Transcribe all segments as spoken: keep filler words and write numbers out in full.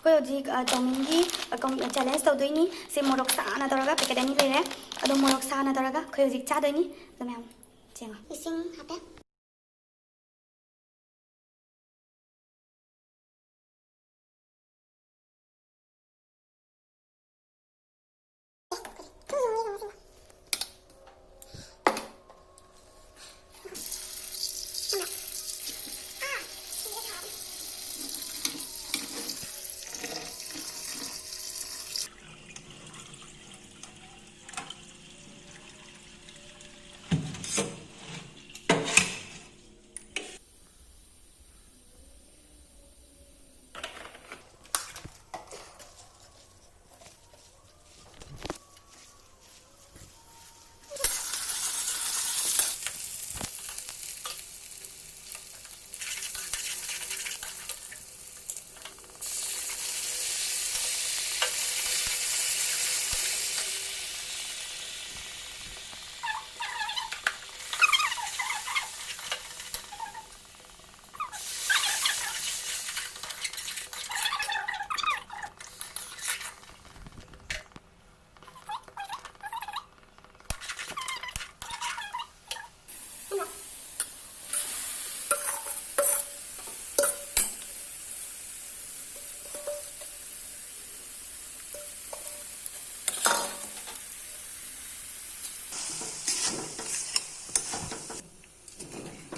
ꯑꯩꯈꯣꯏ ꯍꯧꯖꯤꯛ, ꯑ, ꯆꯧꯃꯤꯟꯒꯤ, ꯑ, ꯀꯝ-, challenge ꯇꯧꯗꯣꯏꯅꯤ꯫ ꯁꯤ ꯃꯣꯔꯣꯛ ꯁꯥꯅ ꯇꯧꯔꯒ packet ꯑꯅꯤ ꯂꯩꯔꯦ꯫ ꯑꯗꯣ ꯃꯣꯔꯣꯛ ꯁꯥꯅ ꯇꯧꯔꯒ ꯑꯩꯈꯣꯏ ꯍꯧꯖꯤꯛ ꯆꯥꯗꯣꯏꯅꯤ꯫ ꯑꯗꯣ ꯃꯌꯥꯝ ꯌꯦꯡꯉꯣ꯫ ꯏꯁꯤꯡ ꯍꯥꯞꯄꯦ꯫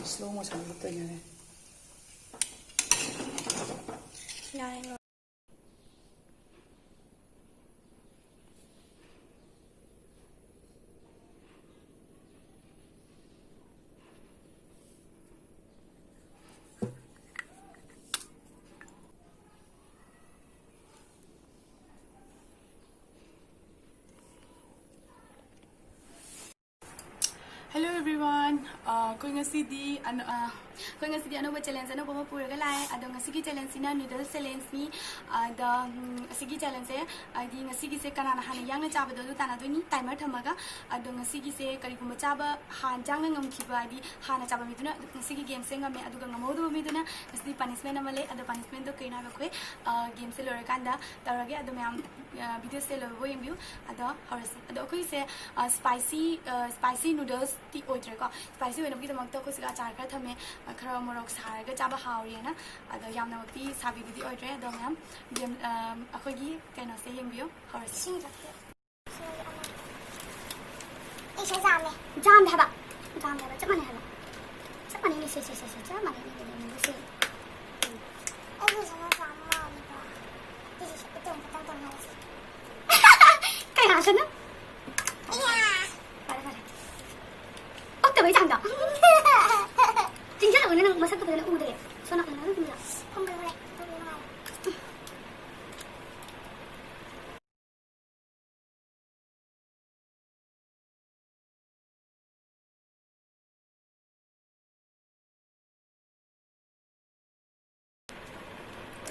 Slow motion ꯗ ꯇꯧꯅꯔꯦ꯫ ꯌꯥꯔꯦ꯫ Hello everyone. ꯑ, ꯑꯩꯈꯣꯏ ꯉꯁꯤꯗꯤ ꯑꯅ-, ꯑ, ꯑꯩꯈꯣꯏ ꯉꯁꯤꯗꯤ ꯑꯅꯧꯕ ꯆꯦꯂꯦꯟꯖ ꯑꯅꯧꯕ ꯑꯃ ꯄꯨꯔꯒ ꯂꯥꯛꯑꯦ꯫ ꯑꯗꯣ ꯉꯁꯤꯒꯤ ꯆꯦꯂꯦꯟꯖꯁꯤꯅ ꯅꯨꯗꯜꯁ ꯆꯦꯂꯦꯟꯖꯅꯤ꯫ ꯑꯗꯣ, ꯎꯝ, ꯑꯁꯤꯒꯤ ꯆꯦꯂꯦꯟꯖꯁꯦ, ꯍꯥꯏꯗꯤ ꯉꯁꯤꯒꯤꯁꯦ ꯀꯅꯥꯅ ꯍꯥꯟꯅ ꯌꯥꯡꯅ ꯆꯥꯕꯗꯣ ꯑꯗꯨ ꯇꯥꯟꯅꯗꯣꯏꯅꯤ, ꯇꯥꯏꯃꯔ ꯊꯝꯃꯒ꯫ ꯑꯗꯣ ꯉꯁꯤꯒꯤꯁꯦ ꯀꯔꯤꯒꯨꯝꯕ ꯆꯥꯕ ꯍꯥꯟ ꯌꯥꯡꯅ ꯉꯝꯈꯤꯕ, ꯍꯥꯏꯗꯤ ꯍꯥꯟꯅ ꯆꯥꯕ ꯃꯤꯗꯨꯅ ꯉꯁꯤꯒꯤ ꯒꯦꯝꯁꯦ ꯉꯝꯃꯦ, ꯑꯗꯨꯒ ꯉꯝꯍꯧꯗꯕ ꯃꯤꯗꯨꯅ ꯉꯁꯤꯗꯤ ꯄꯅꯤꯁꯃꯦꯟ ꯑꯃ ꯂꯩ꯫ ꯑꯗꯣ ꯄꯅꯤꯁꯃꯦꯟꯗꯣ ꯀꯩꯅꯣ ꯍꯥꯏꯕ ꯑꯩꯈꯣꯏ, ꯑ, ꯒꯦꯝꯁꯦ ꯂꯣꯏꯔꯀꯥꯟꯗ ꯇꯧꯔꯒꯦ꯫ ꯑꯗꯣ ꯃꯌꯥꯝ, ꯑ, ꯚꯤꯗꯤꯑꯣꯁꯦ ꯂꯣꯏꯕꯐꯥꯎ ꯌꯦꯡꯕꯤꯌꯨ꯫ ꯑꯗꯣ ꯍꯧꯔꯁꯤ꯫ ꯑꯗꯣ ꯑꯩꯈꯣꯏꯁꯦ, ꯑ, ꯁ꯭ꯄꯥꯏꯁꯤ, ꯑ, ꯁ꯭ꯄꯥꯏꯁꯤ ꯅꯨꯗꯜꯁꯇꯤ ꯑꯣꯏꯗ꯭ꯔꯦꯀꯣ꯫ ꯁ꯭ꯄꯥꯏꯁꯤ ꯑꯣꯏꯅꯕꯒꯤꯗꯃꯛꯇ ꯑꯩꯈꯣꯏ ꯁꯤꯗ ꯑꯆꯥꯔ ꯈꯔ ꯊꯝꯃꯦ, ꯑ, ꯈꯔ ꯃꯣꯔꯣꯛ ꯁꯥꯔꯒ ꯆꯥꯕ ꯍꯥꯎꯔꯦꯅ꯫ ꯑꯗꯣ ꯌꯥꯝꯅꯃꯛꯇꯤ ꯁꯥꯕꯤꯕꯗꯤ ꯑꯣꯏꯗ꯭ꯔꯦ꯫ ꯑꯗꯣ ꯃꯌꯥꯝ ꯒꯦꯝ, ꯑ, ꯑꯩꯈꯣꯏꯒꯤ ꯀꯩꯅꯣꯁꯦ ꯌꯦꯡꯕꯤꯌꯨ꯫ ꯍꯧꯔꯁꯤ꯫ ꯏꯁꯤꯡ ꯊꯛꯀꯦ꯫ ꯏꯁꯤꯡ ꯑꯃ꯫ ꯑꯩ ꯁꯤꯗ ꯆꯥꯝꯃꯦ꯫ ꯆꯥꯝꯗꯦ ꯍꯥꯏꯕ꯫ ꯆꯥꯝꯗꯦ ꯍꯥꯏꯕ꯫ ꯆꯞ ꯃꯥꯟꯅꯩ ꯍꯥꯏꯕ꯫ ꯆꯞ ꯃꯥꯟꯅꯩꯅꯦ ꯁꯦ, ꯁꯦ, ꯁꯦ, ꯁꯦ꯫ ꯆꯞ ꯃꯥꯟꯅꯩꯅꯦ ꯑꯗꯨꯗꯤ ꯅꯪꯒ ꯁꯦ꯫ ꯎꯝ꯫ ꯑꯩꯒꯤꯁꯤꯅ ꯆꯥꯝꯃ ꯃꯥꯜꯂꯤꯀꯣ꯫ ꯑꯗꯨꯗꯤ ꯁꯤ ꯑꯇꯣꯡ ꯈꯛꯇꯪ ꯇꯧꯅꯔꯁꯤ꯫ ꯀꯩ ꯍꯥꯏꯁꯤꯅꯣ? ꯏꯌꯥ! ꯐꯔꯦ, ꯐꯔꯦ꯫ ꯄꯛꯇꯕꯩ ꯆꯥꯡꯗꯣ꯫ ꯆꯤꯡꯁꯤꯜꯂꯛꯎꯅꯦ ꯅꯪ ꯃꯁꯛꯇꯣ ꯐꯖꯅ ꯎꯗ꯭ꯔꯦ꯫ ꯁꯣꯝ ꯅꯥꯀꯟꯗ ꯑꯗꯨꯝ ꯆꯤꯡꯁꯤꯜꯂꯣ꯫ ꯐꯝꯕ ꯅꯨꯡꯉꯥꯏ, ꯐꯝꯕ ꯅꯨꯡꯉꯥꯏ꯫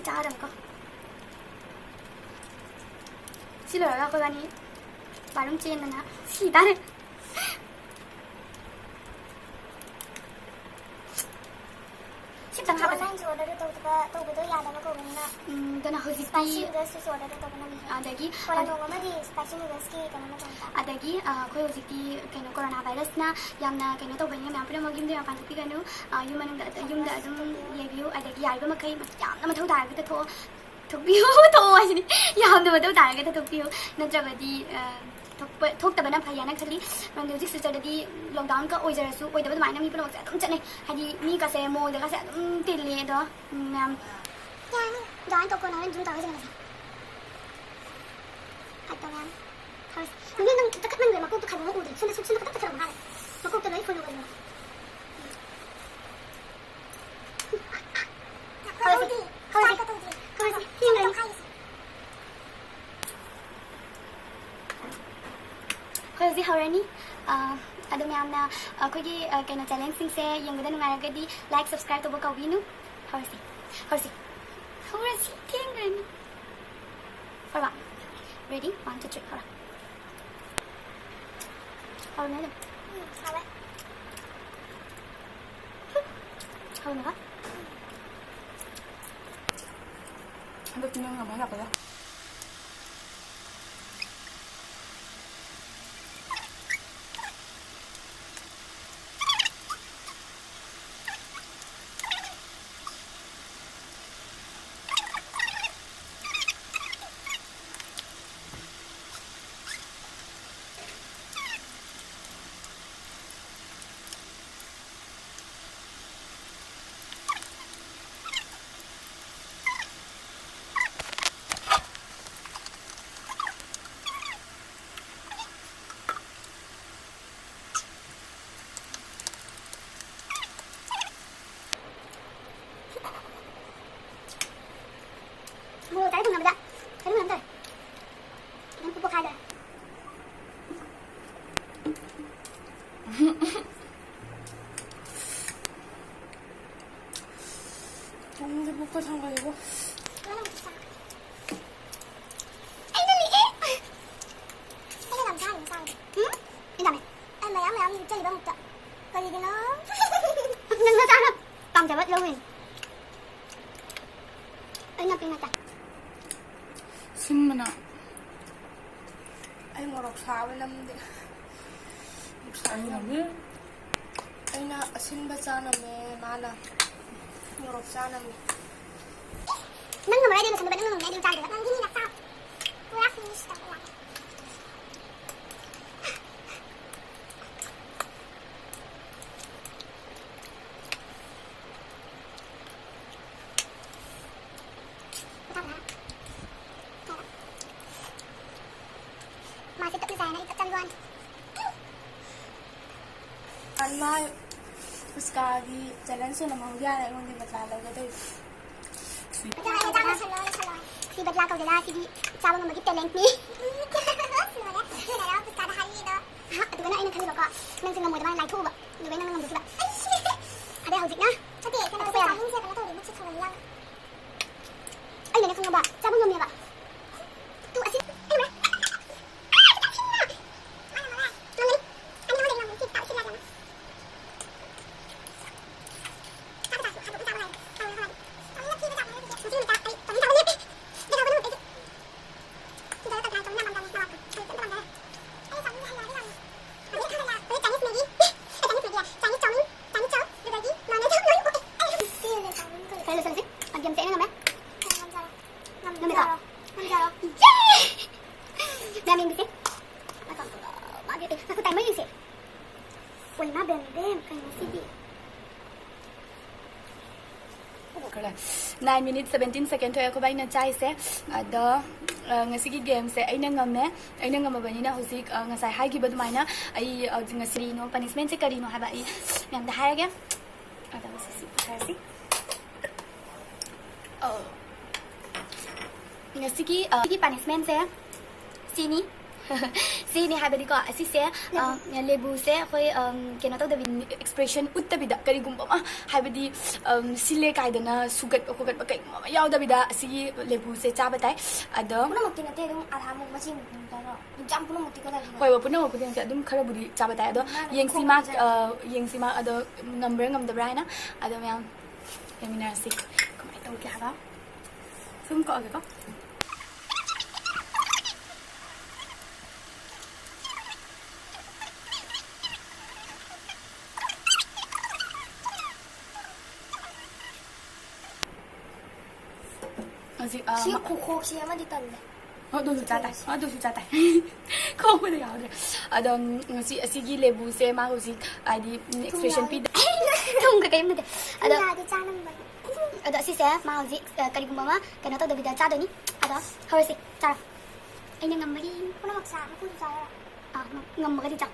ꯆꯥꯔꯒꯀꯣ꯫ ꯁꯤ ꯂꯣꯏꯔꯒ ꯑꯩꯈꯣꯏꯕꯥꯅꯤ ꯕꯥꯠꯔꯨꯝ ꯆꯦꯟꯗꯅ ꯁꯤ ꯇꯥꯔꯦ꯫ ꯁꯤꯇꯪ ꯍꯥꯞꯄꯁꯦ꯫ ꯑꯣꯟꯂꯥꯏꯟꯁꯨ ꯑꯣꯔꯗꯔ ꯇꯧꯗꯕ, ꯇꯧꯕꯗꯣ ꯌꯥꯗꯕ ꯀꯧꯕꯅꯤꯅ꯫ ꯎꯝ, ꯑꯗꯨꯅ ꯍꯧꯖꯤꯛꯇꯤ ꯁ꯭ꯄꯥꯏꯁꯤ ꯅꯨꯗꯜꯁꯇꯨꯁꯨ ꯑꯣꯔꯗꯔ ꯇꯧꯕ ꯅꯝꯃꯤ꯫ ꯑꯗꯒꯤ ꯀꯣꯟꯅ ꯅꯣꯡꯃ ꯑꯃꯗꯤ ꯁ꯭ꯄꯥꯏꯁꯤ ꯅꯨꯗꯜꯁꯀꯤ ꯀꯩꯅꯣ ꯑꯃ ꯇꯧꯕ ꯇꯥꯔꯦ꯫ ꯑꯗꯒꯤ, ꯑ, ꯑꯩꯈꯣꯏ ꯍꯧꯖꯤꯛꯇꯤ ꯀꯩꯅꯣ, ꯀꯣꯔꯣꯅꯥ ꯚꯥꯏꯔꯁꯅ ꯌꯥꯝꯅ ꯀꯩꯅꯣ ꯇꯧꯕꯅꯤꯅ ꯃꯌꯥꯝ ꯄꯨꯝꯅꯃꯛ ꯌꯨꯝꯗ ꯃꯄꯥꯟ ꯊꯣꯛꯄꯤꯒꯅꯨ꯫ ꯑ, ꯌꯨꯝ ꯃꯅꯨꯡꯗ, ꯌꯨꯝꯗ ꯑꯗꯨꯝ ꯂꯩꯕꯤꯌꯨ꯫ ꯑꯗꯒꯤ ꯌꯥꯔꯤꯕ ꯃꯈꯩ ꯌꯥꯝꯅ ꯃꯊꯧ ꯇꯥꯔꯒꯗꯤ ꯊꯣꯛꯑꯣ꯫ ꯊꯣꯛꯄꯤꯌꯨ, ꯊꯣꯛꯑꯣ ꯍꯥꯏꯁꯤꯅꯤ꯫ ꯌꯥꯝꯅ ꯃꯊꯧ ꯇꯥꯔꯒꯗꯤ ꯊꯣꯛꯄꯤꯌꯨ, ꯅꯠꯇ꯭ꯔꯕꯗꯤ, ꯑ, ꯊꯣꯛꯄ-, ꯊꯣꯛꯇꯕꯅ ꯐꯩ ꯍꯥꯏꯅ ꯈꯜꯂꯤ꯫ ꯃꯔꯝꯗꯤ ꯍꯧꯖꯤꯛ ꯁꯤꯜꯆꯔꯗꯗꯤ ꯂꯣꯛꯗꯥꯎꯟꯒ ꯑꯣꯏꯖꯔꯁꯨ ꯑꯣꯏꯗꯕ ꯑꯗꯨꯃꯥꯏꯅ ꯃꯤ ꯄꯨꯝꯅꯃꯛꯁꯦ ꯑꯗꯨꯝ ꯆꯠꯅꯩ꯫ ꯍꯥꯏꯗꯤ ꯃꯤꯒꯁꯦ ꯃꯣꯜꯗꯒꯁꯦ ꯑꯗꯨꯝ ꯇꯤꯜꯂꯦ꯫ ꯑꯗꯣ, ꯎꯝ, ꯃꯌꯥꯝ ꯌꯥꯔꯅꯤ, ꯑꯗꯨꯃꯥꯏꯅ ꯇꯧꯀꯣ, ꯅꯪ ꯍꯣꯔꯦꯟ ꯖꯨꯝ ꯇꯧꯔꯒ ꯌꯦꯡꯉꯁꯦ꯫ ꯀꯠ ꯇꯧ ꯃꯌꯥꯝ꯫ ꯍꯧꯔꯁꯤ꯫ ꯅꯪꯗꯤ ꯅꯪ ꯈꯤꯇꯪ ꯀꯠꯃꯟꯈ꯭ꯔꯦ, ꯃꯀꯣꯛꯇꯣ ꯈꯥꯏꯗꯣꯛꯑ ꯎꯗ꯭ꯔꯦ꯫ ꯁꯣꯝꯗ ꯁꯨꯛ-, ꯁꯣꯝꯗ ꯈꯤꯇꯪ ꯆꯠꯊꯔꯛꯑꯣ ꯃꯥꯅ꯫ ꯃꯀꯣꯛꯇ ꯂꯣꯏ ꯐꯨꯜ ꯑꯣꯏꯔꯦ꯫ ꯍꯧꯔꯁꯤ꯫ ꯍꯧꯔꯁꯤ꯫ ꯍꯧꯔꯁꯤ꯫ ꯊꯦꯡꯈ꯭ꯔꯅꯤ꯫ ꯑꯩꯈꯣꯏ ꯍꯧꯖꯤꯛ ꯍꯧꯔꯅꯤ꯫ ꯑ, ꯑꯗꯣ ꯃꯌꯥꯝꯅ ꯑꯩꯈꯣꯏꯒꯤ, ꯑ, ꯀꯩꯅꯣ, challengeꯁꯤꯡꯁꯦ ꯌꯦꯡꯕꯗ ꯅꯨꯡꯉꯥꯏꯔꯒꯗꯤ like, subscribe ꯇꯧꯕ ꯀꯥꯎꯕꯤꯅꯨ꯫ ꯍꯧꯔꯁꯤ, ꯍꯧꯔꯁꯤ, ꯍꯧꯔꯁꯤ, ꯊꯦꯡꯈ꯭ꯔꯅꯤ꯫ ꯍꯧꯔꯕ? Ready? One, two, three, ꯍꯧꯔꯣ꯫ ꯍꯧꯔꯣꯅꯦ ꯑꯗꯨꯝ꯫ ꯎꯝ, ꯍꯥꯎꯋꯦ꯫ ꯍꯧꯔꯣ꯫ ꯍꯟꯗꯛꯇꯤ ꯅꯪ ꯌꯥꯝ ꯍꯜꯂꯛꯄꯗ꯫ ꯃꯣꯔꯣꯛ ꯆꯥꯏ ꯊꯣꯡꯅꯕꯗ ꯆꯥꯅꯤꯡꯕ ꯑꯃ ꯇꯧꯔꯦ꯫ ꯑꯗꯨꯝ ꯄꯨꯛ ꯄꯣꯛꯈꯥꯏꯗꯧꯔꯦ꯫ ꯊꯣꯡꯁꯦ ꯄꯨꯛꯀ ꯊꯟꯒꯠꯂꯦꯕꯣ꯫ ꯑꯩꯅ ꯂꯤꯛꯑꯦ꯫ ꯑꯩꯅ ꯌꯥꯝ ꯆꯥꯔꯤꯅꯦ ꯆꯥꯕꯗꯤ꯫ ꯎꯝ? ꯑꯩ ꯌꯥꯝꯃꯦ꯫ ꯑꯩ ꯃꯌꯥꯝ ꯃꯌꯥꯝ ꯂꯤꯛꯆꯔꯤꯕ ꯑꯃꯨꯛꯇ꯫ ꯀꯔꯤꯒꯤꯅꯣ? ꯅꯪ ꯅꯆꯥꯅ ꯄꯥꯝꯖꯕ ꯂꯧꯔꯤꯅꯦ꯫ ꯑꯩꯅ ꯄꯤꯃꯇ꯫ ꯁꯤꯟꯕꯅ꯫ ꯑꯩ ꯃꯣꯔꯣꯛ ꯁꯥꯕ ꯅꯝꯗꯦ꯫ ꯃꯣꯔꯣꯛ ꯁꯥꯕ ꯅꯝꯃꯦ꯫ ꯑꯩꯅ ꯑꯁꯤꯟꯕ ꯆꯥꯅꯝꯃꯦ, ꯃꯥꯅ ꯃꯣꯔꯣꯛ ꯆꯥꯅꯝꯃꯦ꯫ ꯅꯪꯅ ꯃꯔꯥꯏꯗꯩ ꯂꯣꯏꯁꯟꯗꯣꯏꯕ, ꯅꯪꯅ ꯉꯝꯃꯦ ꯑꯗꯨꯝ ꯆꯥꯗꯣꯏꯕ꯫ ꯅꯪꯗꯤ ꯃꯤꯅ ꯆꯥꯎ꯫ ꯄꯨꯔꯥ finish ꯇꯧꯕ ꯌꯥꯔꯦ꯫ ꯃꯥꯁꯦ ꯇꯞꯅ ꯆꯥꯏꯅ ꯑꯩ ꯇꯞ ꯇꯞ ꯋꯥꯅꯤ꯫ ꯑꯟꯃꯥꯏ ꯐꯨꯁꯀꯥꯒꯤ challenge ꯑꯣꯏꯅ ꯃꯍꯧ ꯌꯥꯔꯦ ꯑꯩꯉꯣꯟꯗ ꯕꯗꯂꯥ ꯂꯧꯒꯗꯣꯏꯕ꯫ ꯕꯗꯂꯥ ꯂꯧꯁꯜꯂꯣ, ꯂꯧꯁꯜꯂꯣ꯫ ꯁꯤ ꯕꯗꯂꯥ ꯀꯧꯗꯦꯗ, ꯁꯤꯗꯤ ꯆꯥꯕ ꯉꯝꯕꯒꯤ talentꯅꯤ꯫ ꯂꯣꯏꯔꯦ꯫ ꯂꯩꯔꯦ ꯄꯨꯁꯀꯥꯗ ꯍꯥꯏꯔꯤꯗꯣ꯫ ꯑꯍꯥ, ꯑꯗꯨꯒꯅ ꯑꯩꯅ ꯈꯜꯂꯤꯕꯀꯣ, ꯅꯪꯁꯦ ꯉꯝꯃꯣꯏꯗꯕꯅ ꯂꯥꯏꯊꯣꯛꯎꯕ꯫ ꯑꯗꯨꯒ ꯅꯪꯅ ꯉꯝꯗꯣꯏꯁꯤꯕ꯫ ꯑꯩ ꯁꯤꯔꯦ꯫ ꯑꯗꯩ ꯍꯧꯖꯤꯛꯅ ꯆꯠꯇꯦ, ꯀꯩꯅꯣ ꯇꯧꯕ ꯌꯥꯔꯦ꯫ ꯆꯥꯅꯤꯡꯁꯦ ꯀꯩꯅꯣ ꯇꯧꯔꯦ, ꯃꯤꯠꯁꯦ ꯊꯨꯒꯜꯂꯤ ꯌꯥꯝ꯫ ꯑꯩꯅꯅꯦ ꯈꯪꯉꯕ, ꯆꯥꯕ ꯉꯝꯃꯦꯕ꯫ ꯇꯨ ꯑꯁꯤ ꯑꯩꯅ ꯃꯔꯛ-, ꯑꯥ, ꯆꯥꯁꯤꯟꯅ! ꯃꯥꯅ ꯃꯔꯛ-, ꯉꯝꯒꯅꯤ꯫ ꯑꯩꯅ ꯅꯉꯣꯟꯗꯒꯤ ꯉꯝꯒꯅꯤ꯫ ꯁꯤ ꯇꯥꯛꯁꯤ ꯂꯥꯛꯑꯦ ꯌꯥꯝꯅ꯫ ꯆꯥꯕ ꯆꯥꯁꯨ ꯍꯥꯗꯣꯛꯅ ꯆꯥꯕ ꯍꯥꯏꯔꯦ꯫ ꯇꯧꯔꯦ ꯍꯋꯥꯏ꯫ ꯇꯧꯅꯤꯡꯕ ꯊꯤꯕ ꯆꯥꯕ ꯍꯥꯏꯔꯦ꯫ ꯉꯁꯤ ꯅꯨꯃꯤꯠꯇ ꯑꯩ ꯇꯧꯅꯤꯡ ꯇꯧꯅꯤꯡꯉꯦ꯫ ꯀꯩꯗꯧꯕꯅꯣ ꯑꯩꯁꯦ? ꯃꯌꯥꯝ ꯌꯦꯡꯕꯤꯁꯦ꯫ ꯃꯥꯒꯤ, ꯑꯦ, ꯉꯥꯏꯈꯣ, timer ꯌꯦꯡꯁꯦ꯫ ꯑꯣꯏꯃꯥ ꯕꯦꯝ ꯕꯦꯝ, ꯀꯩꯅꯣ ꯁꯤꯗꯤ? Nine minutes seventeen second ꯊꯣꯛꯑꯦ ꯑꯩꯈꯣꯏ ꯕꯥꯏꯅ ꯆꯥꯏꯁꯦ꯫ ꯑꯗꯣ, ꯑ, ꯉꯁꯤꯒꯤ gameꯁꯦ ꯑꯩꯅ ꯉꯝꯃꯦ꯫ ꯑꯩꯅ ꯉꯝꯃꯕꯅꯤꯅ ꯍꯧꯖꯤꯛ, ꯑ, ꯉꯁꯥꯏ ꯍꯥꯏꯈꯤꯕ ꯑꯗꯨꯃꯥꯏꯅ ꯑꯩ, ꯑ, ꯉꯁꯤꯅꯣ, punishmentꯁꯦ ꯀꯔꯤꯅꯣ ꯍꯥꯏꯕ ꯑꯩ ꯃꯌꯥꯝꯗ ꯍꯥꯏꯔꯒꯦ꯫ ꯑꯗꯣ ꯉꯁꯤꯁꯤ ꯐꯔꯁꯤ꯫ ꯑ, ꯉꯁꯤꯒꯤ, ꯑ, ꯁꯤꯒꯤ punishmentꯁꯦ ꯁꯤꯅꯤ꯫ ꯁꯤꯅꯤ ꯍꯥꯏꯕꯗꯤꯀꯣ, ꯑꯁꯤꯁꯦ, ꯑ, ꯂꯦꯕꯨꯁꯦ ꯑꯩꯈꯣꯏ, ꯑꯝ, ꯀꯩꯅꯣ ꯇꯧꯗꯕꯤ, expression ꯎꯠꯇꯕꯤꯗ, ꯀꯔꯤꯒꯨꯝꯕ ꯑꯃ, ꯍꯥꯏꯕꯗꯤ, ꯑꯝ, ꯁꯤꯜꯂꯦ ꯀꯥꯏꯗꯅ ꯁꯨꯒꯠꯄ ꯈꯣꯀꯠꯄ ꯀꯩꯒꯨꯝꯕ ꯑꯃ ꯌꯥꯎꯗꯕꯤꯗ ꯑꯁꯤꯒꯤ ꯂꯦꯕꯨꯁꯦ ꯆꯥꯕ ꯇꯥꯏ꯫ ꯑꯗꯣ ꯄꯨꯝꯅꯃꯛꯇꯤ ꯅꯠꯇꯦ, ꯑꯗꯨꯝ ꯑꯙꯥꯃꯨꯛ, ꯃꯆꯦꯃꯨꯛ ꯑꯗꯨꯝ ꯆꯥꯔꯣ꯫ ꯌꯥꯝ ꯄꯨꯝꯅꯃꯛꯇꯤ ꯀꯗꯥꯏꯗꯒꯤ? ꯍꯣꯏꯕ, ꯄꯨꯝꯅꯃꯛꯄꯨꯗꯤ ꯅꯠꯇꯦ, ꯑꯗꯨꯝ ꯈꯔꯕꯨꯗꯤ ꯆꯥꯕ ꯇꯥꯏ꯫ ꯑꯗꯣ ꯃꯥꯅ ꯌꯦꯡꯁꯤ ꯈꯣꯡ ꯃꯥ, ꯍꯥꯝꯖꯔꯦ꯫ ꯑ, ꯌꯦꯡꯁꯤ ꯃꯥ ꯑꯗꯣ ꯉꯝꯕ꯭ꯔꯥ ꯉꯝꯗꯕ꯭ꯔꯥ ꯍꯥꯏꯅ꯫ ꯑꯗꯣ ꯃꯌꯥꯝ ꯌꯦꯡꯃꯤꯟꯅꯔꯁꯤ ꯀꯃꯥꯏꯅ ꯇꯧꯒꯦ ꯍꯥꯏꯕ꯫ ꯁꯨꯝ ꯀꯛꯑꯒꯦꯀꯣ꯫ ꯍꯧꯖꯤꯛ, ꯑ, ꯁꯤ ꯃ- ꯈꯨꯈꯣꯛꯁꯤ ꯑꯃꯗꯤ ꯇꯜꯂꯦ꯫ ꯑꯣ, ꯑꯗꯨꯁꯨ ꯆꯥ ꯇꯥꯏ꯫ ꯑꯣ, ꯑꯗꯨꯁꯨ ꯆꯥ ꯇꯥꯏ꯫ ꯈꯣꯛꯄꯗ ꯌꯥꯎꯗ꯭ꯔꯦ꯫ ꯑꯗꯣ, ꯎꯝ, ꯉꯁꯤ ꯑꯁꯤꯒꯤ ꯂꯦꯕꯨꯁꯦ ꯃꯥ ꯍꯧꯖꯤꯛ, ꯍꯥꯏꯗꯤ, ꯎꯝ, ꯊꯨꯝ expression ꯌꯥꯎꯋꯦ꯫ ꯄꯤꯗ-, ꯊꯨꯝ ꯀꯩꯀꯩ ꯅꯠꯇꯦ꯫ ꯑꯗꯣ, ꯊꯨꯝ ꯌꯥꯎꯔꯗꯤ ꯆꯥ ꯉꯝꯕꯅꯦ꯫ ꯑꯗꯣ ꯑꯁꯤꯁꯦ ꯃꯥ ꯍꯧꯖꯤꯛ, ꯑ, ꯀꯔꯤꯒꯨꯝꯕ ꯑꯃ ꯀꯩꯅꯣ ꯇꯧꯗꯕꯤꯗ ꯆꯥꯗꯣꯏꯅꯤ꯫ ꯑꯗꯣ ꯍꯧꯔꯁꯤ, ꯆꯥꯔꯣ꯫ ꯑꯩꯅ ꯉꯝꯕꯒꯤ ꯄꯨꯝꯅꯃꯛ ꯆꯥ, ꯃꯀꯨꯁꯨ ꯆꯥ ꯌꯥꯔꯦ꯫ ꯑꯥ, ꯉꯝ-, ꯉꯝꯃꯒꯗꯤ ꯆꯥꯎ꯫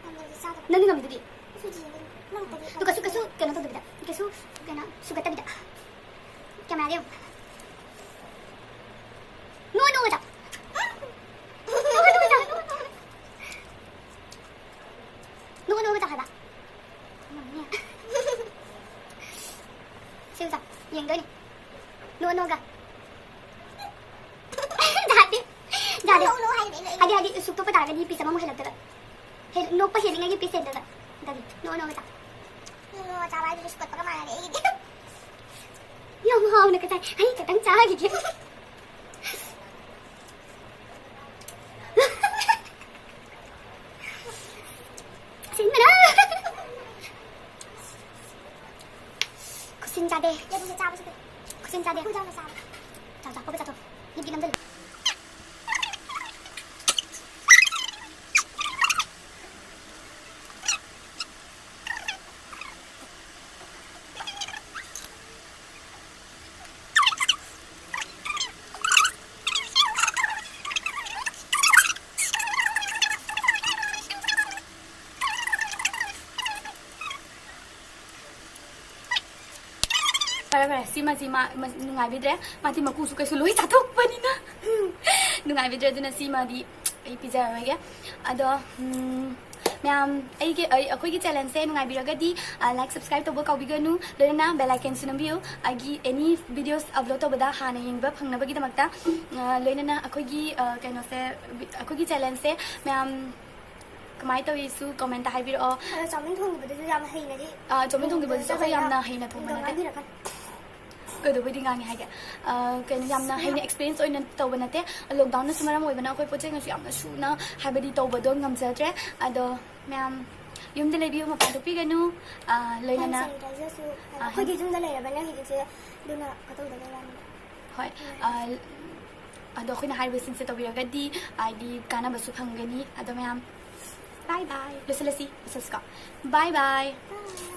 ꯉꯝꯃꯗꯤ ꯆꯥꯗꯣꯏꯅꯤ꯫ ꯅꯪꯗꯤ ꯉꯝꯃꯤꯗꯨꯗꯤ? ꯑꯩꯁꯨ ꯖꯤꯝꯗ ꯄꯨꯝꯅꯃꯛꯇꯗꯤ ꯑꯗꯨ ꯀꯩꯁꯨ, ꯀꯩꯁꯨ ꯀꯩꯅꯣ ꯇꯧꯗꯕꯤꯗ, ꯀꯩꯁꯨ ꯀꯩꯅꯣ ꯁꯨꯒꯠꯇꯕꯤꯗ꯫ ꯀꯦꯃꯦꯔꯥꯗ ꯌꯦꯡꯉꯨ꯫ ꯅꯣꯛꯑ ꯅꯣꯛꯑ ꯆꯥꯎ꯫ ꯅꯣꯛꯑ ꯅꯣꯛꯑ ꯆꯥꯎ꯫ ꯁꯤꯜ ꯆꯥ ꯌꯦꯡꯗꯣꯏꯅꯤ꯫ ꯅꯣ ꯅꯣꯒ꯫ ꯌꯥꯗꯦ꯫ ꯌꯥꯗꯦ꯫ ꯅꯣ, ꯅꯣ ꯍꯥꯏꯕꯅꯦ ꯑꯩꯅ꯫ ꯍꯥꯏꯗꯤ ꯍꯥꯏꯗꯤ ꯁꯨꯛꯇꯣꯛꯄ ꯇꯥꯔꯒꯗꯤ ꯄꯤꯁ ꯑꯃꯃꯨꯛ ꯍꯦꯜꯂꯛꯇꯣꯏꯕ꯫ ꯍꯦꯜ- ꯅꯣꯛꯄ ꯍꯦꯜꯂꯤꯉꯩꯒꯤ ꯄꯤꯁ ꯍꯦꯜꯂꯣꯏꯕ꯫ ꯑꯗꯨꯗꯤ ꯅꯣ ꯅꯣꯒ ꯆꯥ꯫ ꯅꯣ ꯅꯣꯒ ꯆꯥꯕ ꯍꯥꯏꯗꯨꯗꯤ ꯁꯨꯛꯇꯣꯛꯄꯒ ꯃꯥꯟꯅꯔꯦ ꯑꯩꯒꯤꯗꯤ꯫ ꯌꯥꯝ ꯍꯥꯎꯅ ꯀꯆꯥꯏ꯫ ꯑꯩ ꯈꯤꯇꯪ ꯆꯥꯈꯤꯒꯦ꯫ ꯁꯤꯟꯕꯅ꯫ ꯈꯨꯠꯁꯤꯟ ꯆꯥꯗꯦ꯫ ꯌꯦꯔꯨꯝꯁꯦ ꯆꯥꯕꯁꯤꯗꯤ꯫ ꯈꯨꯠꯁꯤꯟ ꯆꯥꯗꯦ꯫ ꯈꯨꯠꯁꯤꯟ ꯆꯥꯕ꯫ ꯆꯥꯎ, ꯆꯥꯎ, ꯈꯣꯠꯄ ꯆꯥꯊꯣꯛ꯫ ꯂꯤꯞꯇꯤ ꯅꯝꯖꯜꯂꯨ꯫ ꯐꯔꯦ, ꯐꯔꯦ, ꯁꯤꯃꯁꯤ ꯃꯥ, ꯃꯥ ꯅꯨꯡꯉꯥꯏꯕꯤꯗ꯭ꯔꯦ꯫ ꯃꯥꯗꯤ ꯃꯀꯨꯁꯨ ꯀꯩꯁꯨ ꯂꯣꯏ ꯆꯥꯊꯣꯛꯄꯅꯤꯅ꯫ ꯅꯨꯡꯉꯥꯏꯕꯤꯗ꯭ꯔꯦ, ꯑꯗꯨꯅ ꯁꯤꯃꯗꯤ ꯑꯩ ꯄꯤꯖꯔꯔꯣꯏꯒꯦ꯫ ꯑꯗꯣ, ꯎꯝ, ꯃꯌꯥꯝ, ꯑꯩꯒꯤ, ꯑꯩ, ꯑꯩꯈꯣꯏꯒꯤ ꯆꯦꯅꯦꯜꯁꯦ ꯅꯨꯡꯉꯥꯏꯕꯤꯔꯒꯗꯤ, ꯑ, like, subscribe ꯇꯧꯕ ꯀꯥꯎꯕꯤꯒꯅꯨ꯫ ꯂꯣꯏꯅꯅ bell icon ꯁꯨ ꯅꯝꯕꯤꯌꯨ, ꯑꯩꯒꯤ any videos upload ꯇꯧꯕꯗ ꯍꯥꯟꯅ ꯌꯦꯡꯕ ꯐꯪꯅꯕꯒꯤꯗꯃꯛꯇ꯫ ꯑ, ꯂꯣꯏꯅꯅ ꯑꯩꯈꯣꯏꯒꯤ, ꯑ, ꯀꯩꯅꯣꯁꯦ, ꯑꯩꯈꯣꯏꯒꯤ ꯆꯦꯅꯦꯜꯁꯦ ꯃꯌꯥꯝ ꯀꯃꯥꯏꯅ ꯇꯧꯔꯤꯁꯨ comment ꯇ ꯍꯥꯏꯕꯤꯔꯛꯑꯣ꯫ ꯑꯗꯣ ꯆꯥꯎꯃꯤꯟ ꯊꯣꯡꯈꯤꯕꯗꯨꯁꯨ ꯌꯥꯝ ꯍꯩꯅꯗꯤ ꯑ, ꯆꯥꯎꯃꯤꯟ ꯊꯣꯡꯈꯤꯕꯗꯨꯁꯨ ꯑꯩꯈꯣꯏ ꯌꯥꯝꯅ ꯍꯩꯅ ꯊꯣꯡꯕ ꯅꯠꯇꯦ꯫ ꯉꯥꯡꯕꯤꯔꯛꯀꯅꯨ꯫ ꯀꯩꯗꯧꯕꯩꯗꯤ ꯉꯥꯡꯉꯤ ꯍꯥꯏꯒꯦ? ꯑ, ꯀꯩꯅꯣ, ꯌꯥꯝꯅ ꯍꯩꯅ experience ꯑꯣꯏꯅ ꯇꯧꯕ ꯅꯠꯇꯦ꯫ Lockdown ꯅꯁꯨ ꯃꯔꯝ ꯑꯣꯏꯕꯅ ꯑꯩꯈꯣꯏ ꯄꯣꯠ ꯆꯩ ꯉꯁꯨ ꯌꯥꯝꯅ ꯁꯨꯅ, ꯍꯥꯏꯕꯗꯤ, ꯇꯧꯕꯗꯣ ꯉꯝꯖꯗ꯭ꯔꯦ꯫ ꯑꯗꯣ ꯃꯌꯥꯝ ꯌꯨꯝꯗ ꯂꯩꯕꯤꯌꯨ, ꯃꯄꯥꯟ ꯊꯣꯛꯄꯤꯒꯅꯨ꯫ ꯑ, ꯂꯣꯏꯅꯅ hand sanitizer ꯁꯨ ꯑ, ꯑꯩꯈꯣꯏꯗꯤ hand ꯌꯨꯝꯗ ꯂꯩꯔꯕꯅꯤꯅ ꯍꯧꯖꯤꯛꯁꯦ, ꯑꯗꯨꯅ ꯀꯩꯗꯧꯗꯕꯩ ꯋꯥꯅꯤꯗ꯫ ꯍꯣꯏ꯫ ꯎꯝ꯫ ꯑ, ꯑꯗꯣ ꯑꯩꯈꯣꯏꯅ ꯍꯥꯏꯔꯤꯕꯁꯤꯡꯁꯦ ꯇꯧꯕꯤꯔꯒꯗꯤ, ꯍꯥꯏꯗꯤ, ꯀꯥꯟꯅꯕꯁꯨ ꯐꯪꯒꯅꯤ꯫ ꯑꯗꯣ ꯃꯌꯥꯝ, bye bye꯫ ꯂꯣꯏꯁꯤꯜꯂꯁꯤ, ꯂꯣꯏꯁꯤꯜꯂꯁꯤꯀꯣ꯫ Bye bye꯫ Bye꯫